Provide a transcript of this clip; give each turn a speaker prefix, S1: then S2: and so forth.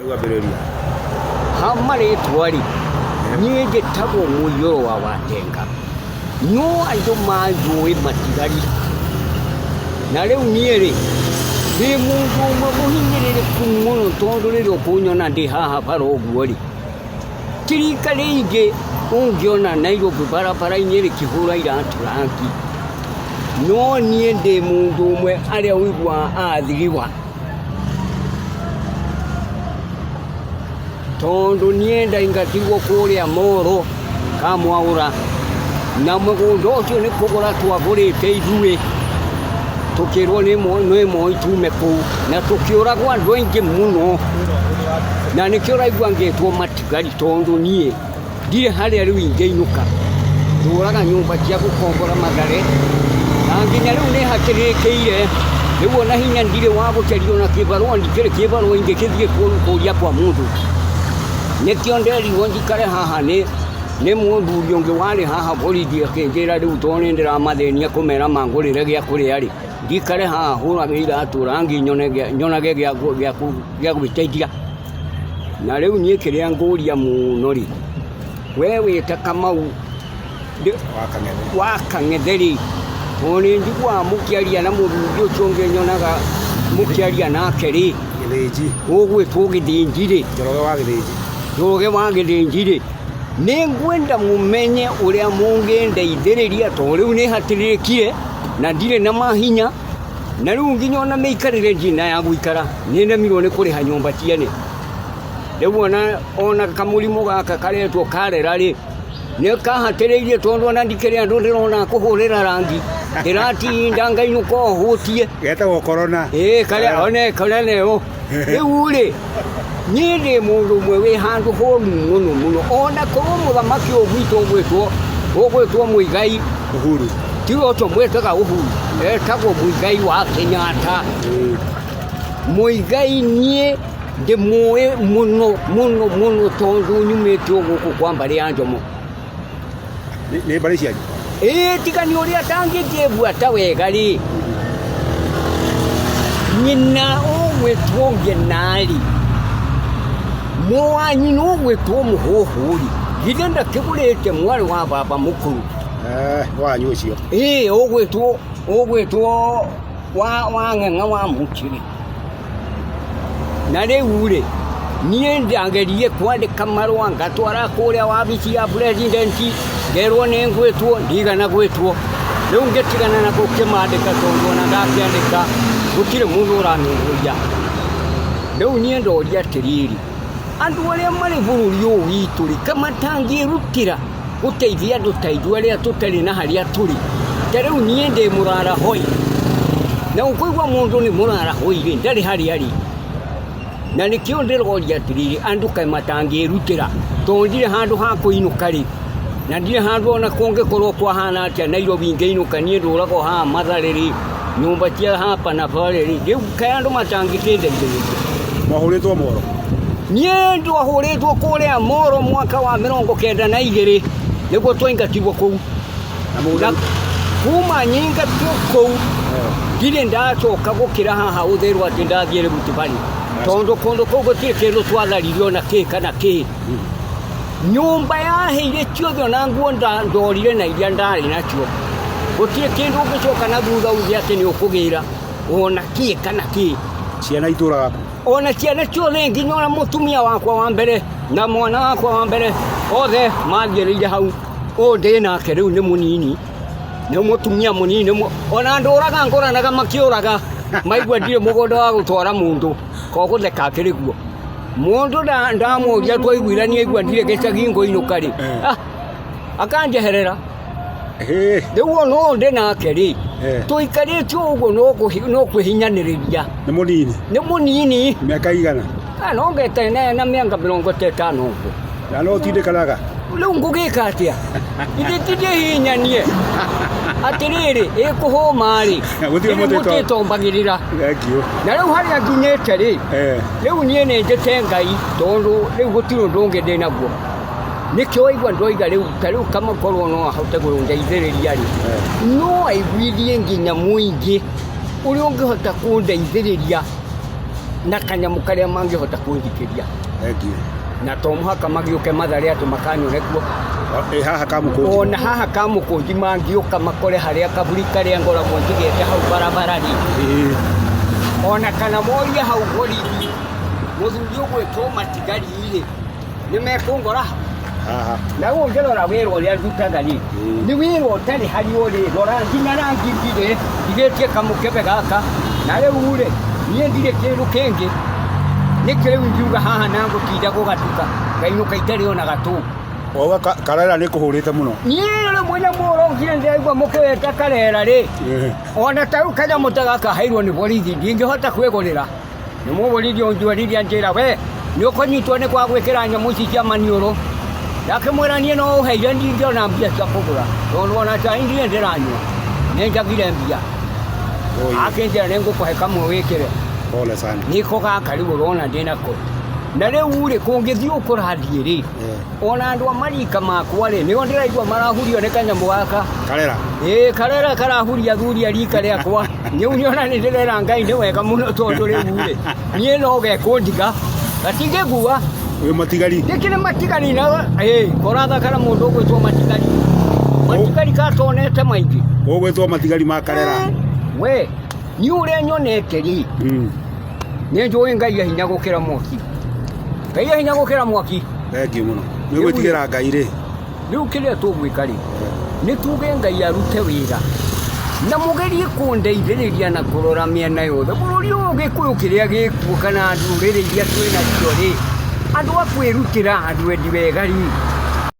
S1: Rĩu ambĩrĩria.
S2: Ha marĩtwa rĩ, niĩ njĩtagwo Mũiyũro wa Watenga, no andũ manjũĩ matigari. Na rĩu niĩ rĩ, ndĩ mũndũ ũmwe mũhinyĩrĩrĩku mũno tondũ rĩrĩa ũkũnyona ndĩ haha bara ũguo rĩ, ti rika rĩingĩ ũngĩona Nairobi barabara-inĩ rĩkĩhũra iratũ rangi. No niĩ ndĩ mũndũ ũmwe arĩa ũiguaga athiriwa. Tondũ niĩ ndaingatirwo kũrĩa Moro Kamwaũra, na mũgũnda ũcio nĩ kũgũra twagũrĩte ithuĩ, tũkĩrwo nĩ Moi tume kũu, na tũkĩũragwo andũ aingĩ mũno, na nĩkĩo ũraigua ngĩtwo matigari tondũ niĩ Ndirĩ harĩa rĩu ingĩinũka, ndũraga nyũmba cia gũkombora Mathare, na nginya rĩu nĩ hatĩrĩrĩkĩire, rĩu ona hinya ndirĩ wa gũcaria ona kĩbarũa ndikĩrĩ kĩbarũa ingĩkĩthiĩ kũria kwa mũndũ. Nĩkĩo nderirwo njikare haha nĩ nĩ mũthuri ũngĩ warĩ haha borithi akĩnjĩra rĩu tondũ nĩ ndĩramathĩnia kũmera mangũrĩre gĩa kũrĩa rĩ, njikare haha hũrage iratũ rangi nyonage gĩa gwĩteithia. Na rĩu niĩ kĩrĩa ngũria mũno rĩ, we wĩ ta Kamau wa Kang'ethe rĩ, tondũ nĩ njiguaga mũkĩaria na mũthuri ũcio ũngĩ nyonaga mũkĩaria nake rĩ,
S1: Gĩthĩnji.
S2: Ũgwĩtwo Gĩthĩnji rĩ,
S1: Njoroge wa Gĩthĩnji.
S2: Njoroge wa Gĩthĩnji rĩ, nĩ ngwenda mũmenye ũrĩa mũngĩndeithĩrĩria tondũ rĩu nĩ hatĩrĩrĩkire na ndirĩ na mahinya. Na rĩu nginya ona mĩikarĩre ndirĩ na ya gũikara, nĩ nemirwo nĩ kũrĩha nyũmba ciene. Rĩu ona kamũrimũ gaka karetwo karera rĩ, nĩ kahatĩrĩirie tondũ ona ndikĩrĩ andũ ndĩrona a kũhũrĩra rangi, ndĩratinda ngainũka o hũtiĩ.
S1: Getagwo corona.
S2: Ĩĩ karĩa one corona ĩyo. Rĩu rĩ, niĩ ndĩ mũndũ ũmwe wĩ handũ horu mũno mũno, ona korwo mũthamaki ũyũ gwitũ ũgwĩtwo Mũigai
S1: Uhuru.
S2: Tiwe ũcio mwĩtaga Uhuru, etagwo Mũigai wa Kenyatta. Mũigai niĩ ndĩmũĩ mũno mũno mũno tondũ nyumĩte o gũkũ kwa mbarĩ ya Njomo.
S1: Nĩ mbarĩ cianyu?
S2: Ĩĩ tiga nĩ ũrĩa atangĩkĩbuata wega rĩ, nyina ũgwĩtwo Ngenarĩ, mũrũ wa nyina ũgwĩtwo Mũhũhũ rĩ, githĩ ndakĩgũrĩte mwarĩ wa baba mũkũrũ?
S1: Eh, wanyu ũcio.
S2: Ĩĩ ũgwĩtwo wa Ng'ang'a wa Mũkĩrĩ. Na rĩu rĩ, niĩ ndageririe kwandĩka marũa ngatwara kũrĩa wabici ya president, ngerwo nĩ ngwĩtwo, ndigana gwĩtwo. Rĩu ngĩtigana na gũkĩmandĩka tondũ ona ndakĩandĩka gũtirĩ mũndũ ũranũmbũiya. Rĩu niĩ ndoria atĩrĩrĩ, andũ arĩa marĩ bũrũri ũyũ witũ rĩ, kaĩ matangĩrutĩra gũteithia andũ ta ithuĩ arĩa tũtarĩ na harĩa tũrĩ? Ta rĩu niĩ ndĩ mũrara hoi, na ũkũigua mũndũ nĩ mũrara hoi rĩ, ndarĩ harĩa arĩ. Na nĩkĩo ndĩroria atĩrĩrĩ, andũ kaĩ matangĩrutĩra, tondũ ndirĩ handũ ha kũinũka rĩ, na ndirĩ handũ ona kũngĩkorwo kwahana atĩa Nairobi ngĩinũka niĩ ndũraga o haha Mathare rĩ, nyũmba cia hapa na pale rĩ, rĩu kaĩ andũ matangĩkĩndeithĩrĩria?
S1: Mwahũrĩtwo Moro?
S2: Niĩ ndwahũrĩtwo kũrĩa Moro mwaka wa 92 nĩguo twaingatirwo kũu.
S1: Na mũgũnda
S2: Na kuma nyingatwo kũu ndirĩ ndacoka gũkĩra haha ũtherũ atĩ ndathiĩ Rift Valley tondũ kũndũ kũu gũtirĩ kĩndũ twatharirio na kĩ kana kĩ. Nyũmba yaheire ciothe ona nguo ndorire na iria ndarĩ nacio. Gũtirĩ kĩndũ ũngĩcoka na thutha uge atĩ nĩ ũkũgĩra ona kĩ kana kĩ.
S1: Ciana itũraga kũ?
S2: Ona ciana ciothe nginya ona mũtumia wakwa wa mbere na mwana wakwa wa mbere othe mathiĩrĩire hau. Ũyũ ndĩ nake rĩu nĩ mũnini, nĩ mũtumia mũnini, ona ndũraga ngũranaga makĩũraga maigua ndirĩ mũgũnda wa gũtwara mũndũ, ko gũtheka akĩrĩ guo. Mũndũ ndamũria twaiguithania aigua ndirĩ gĩcagi ngũinũka rĩ, akanjeherera. Rĩu ona ũyũ ndĩ nake rĩ, tũikarĩte ũguo no kwĩhinyanĩrĩria.
S1: Nĩ mũnini?
S2: Nĩ mũnini.
S1: Mĩaka igana?
S2: No ngete na mĩaka 50 ũguo.
S1: Na no ũtindĩkanaga?
S2: Rĩu ngũgĩka atĩa? Ithe ti ndĩhinyanie. Atĩrĩrĩ, ĩkũhũma rĩ,
S1: Gũtirĩ mũtĩ
S2: mũtĩ ĩtombagĩrĩra.
S1: Thank you.
S2: Na rĩu harĩa nginyĩte rĩ, rĩu niĩ nĩ njĩte Ngai tondũ rĩu gũtirĩ ũndũ ũngĩ ndĩ naguo. Nĩkĩo waigua ndoiga rĩu ta rĩu kama korwo no ahote kũndeithĩrĩria rĩ, no aiguithie nginya mũingĩ ũrĩa ũngĩhota kũndeithĩrĩria. Na kanyamũ karĩa mangĩhota kũnjikĩria.
S1: Thengiũ.
S2: Na to mũhaka magĩũke Mathare atĩ makanyone kuo.
S1: Ĩ haha Kamũkũnji.
S2: Ona haha Kamũkũnji mangĩũka makore harĩa kaburi karĩa ngoragwo njigĩte hau barabara rĩ.
S1: Ĩĩ.
S2: Ona kana morie hau borithi mũthuri ũgwĩtwo Matigari rĩ, nĩ mekũngora hau.
S1: Haha.
S2: Na rĩu ũngĩrora wĩra ũrĩa ndutaga rĩ, nĩ wĩra ũtarĩ harĩa ũrĩ. Rora nginya rangi ndirĩ, ndigĩtie kamũkebe gaka. Na rĩu rĩ, niĩ ndirĩ kĩndũ kĩngĩ. Nĩkĩo rĩu ingiuga haha na ngũtinda gũgatuka, ngainũka itarĩ ona gatũ.
S1: Wauga karera nĩ kũhũrĩte mũno.
S2: Niĩ rĩmwe nyamũ ũrokire ndĩraigua mũkĩweta karera rĩ, ona ta rĩu kanyamũ ta gaka heirwo nĩ borithi, ndingĩhota kwĩgũrĩra. Nĩ mũborithi ũnjwaririe anjĩra we, nĩ ũkũnyitwo nĩ kwa gwĩkĩra nyamũ ici cia maniũrũ. Ndakĩmwĩra niĩ no ũheire ndingĩona mbia cia kũgũra, tondũ ona cai ndirĩ ndĩranyua, nĩ njagire mbia.
S1: Oi.
S2: Akĩnjĩra nĩ ngũkũhe kamwe wĩkĩre.
S1: Pole sana.
S2: Nĩko gaka rĩu ũrona ndĩnako. Na rĩu rĩ, kũngĩthiĩ ũkũrathiĩ rĩ, ona andũ a marika makwa rĩ, nĩo ndĩraigua marahurio nĩ kanyamũ gaka.
S1: Karera.
S2: Ĩĩ, karera karahuria athuri a rika rĩakwa. Rĩu nĩona nĩ ndĩrera Ngai nĩ wega mũno tondũ rĩu rĩ, niĩ no gekũndiga. Gatingĩngua.
S1: Wĩ matigari.
S2: Nĩkĩrĩ matigari na ĩĩ, korathakara mũndũ ũgwĩtwo matigari. Matigari katonete maingĩ.
S1: Ũgwĩtwo matigari ma karera.
S2: We, niĩ ũrĩa nyonete rĩ, nĩ njũĩ Ngai e hinya gũkĩra mwaki. Ngai e hinya gũkĩra mwaki.
S1: Thengiũ mũno. Nĩ gwĩtigĩra Ngai rĩ.
S2: Rĩu kĩrĩa tũgwĩka rĩ, nĩ tuge Ngai arute wĩra. Na mũgerie kũndeithĩrĩria na kũrora mĩena yothe. Bũrũri ũyũ Gĩkũyũ kĩrĩa gĩkuo kana ndũrĩrĩ iria twĩ nacio rĩ, andũ a kwĩrutĩra, andũ endi wega rĩ,